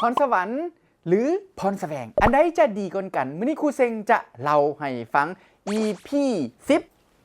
ພອນສະຫວັນ ຫຼື ພອນສະແຫວງ ອັນໃດຈະດີກວ່າກັນ? ມື້ນີ້ຄູເຊັງຈະເລົ່າໃຫ້ຟັງ ອີພີສິບ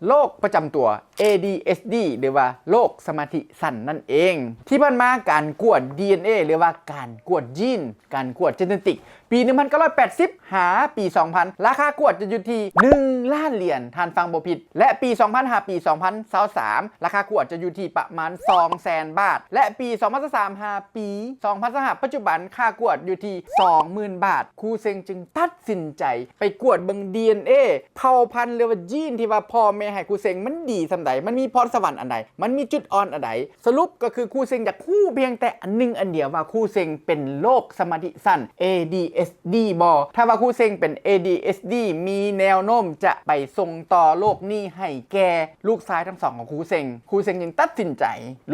ໂລກປະຈຳຕົວ ເອດີເອັດສດີ ຫຼືວ່າໂລກສະມາທິສັ້ນນັ້ນເອງ. ທີ່ຜ່ານມາການກວດດີເອັນເອ ຫຼືວ່າການກວດຢີນ ການກວດເຈເນຕິກ ປີໜຶ່ງພັນເກົ້າຮ້ອຍແປດສິບ ຫາປີສອງພັນ ລາຄາກວດຈະຢູ່ທີ່ໜຶ່ງລ້ານຫຼຽນ ທ່ານຟັງບໍ່ຜິດ ແລະ ປີສອງພັນ ຫາປີສອງພັນຊາວສາມ ລາຄາກວດຈະຢູ່ທີ່ປະມານສອງແສນບາດ ແລະ ປີສອງພັນຊາວສາມ ຫາປີສອງພັນຊາວຫ້າ ປັດຈຸບັນຄ່າກວດຢູ່ທີ່ສອງໝື່ນບາດ. ຄູເຊັງຈຶ່ງຕັດສິນໃຈໄປກວດເບິ່ງດີເອັນເອ ເຜົ່າພັນ ຫຼືວ່າ gene ທີ່ວ່າພໍ່ແມ່ໃຫ້ຄູເຊັງ ມັນດີສ່ຳໃດ, ມັນມີພອນສະຫວັນອັນໃດ, ມັນມີຈຸດອ່ອນອັນໃດ. ສະຫຼຸບກໍຄືຄູເຊັງຢາກຮູ້ພຽງແຕ່ອັນໜຶ່ງອັນດຽວວ່າຄູເຊັງເປັນໂລກສະມາທິສັ້ນ ເອດີເອັດສດີ ບໍ່. ຖ້າວ່າຄູເຊັງເປັນ ເອດີເອັດສດີ ມີແນວໂນ້ມຈະໄປສົ່ງຕໍ່ໂລກນີ້ໃຫ້ແກ່ລູກຊາຍທັງສອງຂອງຄູເຊັງ. ຄູເຊັງຈຶ່ງຕັດສິນໃຈ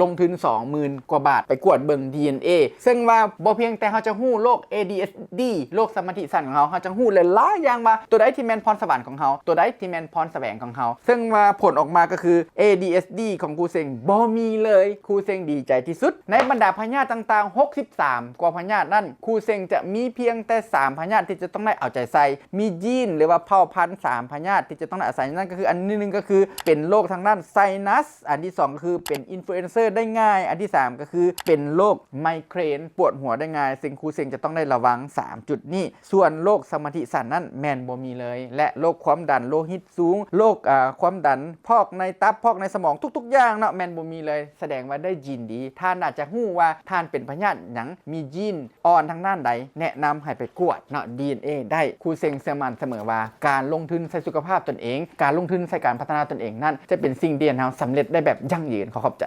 ລົງທຶນສອງໝື່ນກວ່າບາດໄປກວດເບິ່ງດີເອັນເອ ເຊິ່ງວ່າບໍ່ພຽງແຕ່ເຮົາຈະຮູ້ໂລກ ເອດີເອັດສດີ ໂລກສະມາທິສັ້ນຂອງເຮົາ, ເຮົາຈະຮູ້ຫຼາຍໆຢ່າງວ່າຕົວໃດທີ່ແມ່ນພອນສະຫວັນຂອງເຮົາ, ຕົວໃດທີ່ແມ່ນພອນສະແຫວງຂອງເຮົາ. ເຊິ່ງວ່າຜົນອອກມາກໍຄື ເອດີເອັດສດີ ຂອງຄູເຊັງບໍ່ມີເລີຍ. ຄູເຊັງດີໃຈທີ່ສຸດ. ໃນບັນດາພະຍາດຕ່າງໆ ຫົກສິບສາມກວ່າພະຍາດນັ້ນ, ຄູເຊັງຈະມີພຽງແຕ່ສາມພະຍາດທີ່ຈະຕ້ອງໄດ້ເອົາໃຈໃສ່. ມີ gene ຫຼືວ່າເຜົ່າພັນສາມພະຍາດທີ່ຈະຕ້ອງໄດ້ອາໄສ, ນັ້ນກໍຄືອັນທີໜຶ່ງກໍຄືເປັນໂລກທາງດ້ານ sinus, ອັນທີສອງກໍຄືເປັນ influenza ໄດ້ງ່າຍ, ອັນທີສາມກໍຄືເປັນໂລກ migraine ປວດຫົວໄດ້ງ່າຍ, ເຊິ່ງຄູເຊັງຈະຕ້ອງໄດ້ລະວັງສາມຈຸດນີ້. ສ່ວນໂລກສະມາທິສັ້ນນັ້ນແມ່ນບໍ່ມີເລີຍ ແລະ ໂລກຄວາມດັນໂລຫິດສູງ, ໂລກ ອາ ຄວາມດັນພອກໃນຕັບ, ພອກໃນສະໝອງ, ທຸກໆຢ່າງເນາະ ແມ່ນບໍ່ມີເລີຍ. ສະແດງວ່າໄດ້ gene ດີ. ທ່ານອາດຈະຮູ້ວ່າທ່ານເປັນພະຍາດຫຍັງ, ມີ gene ອ່ອນທາງດ້ານໃດ, ແນະນຳໃຫ້ໄປກວດເນາະ ດີເອັນເອ ໄດ້. ຄູເຊັງເຊື່ອໝັ້ນສະເໝີວ່າການລົງທຶນໃສ່ສຸຂະພາບຕົນເອງ, ການລົງທຶນໃສ່ການພັດທະນາຕົນເອງນັ້ນ ຈະເປັນສິ່ງທີ່ເຮັດໃຫ້ເຮົາສຳເລັດໄດ້ແບບຢັ້ງຢືນ. ຂໍຂອບໃຈ.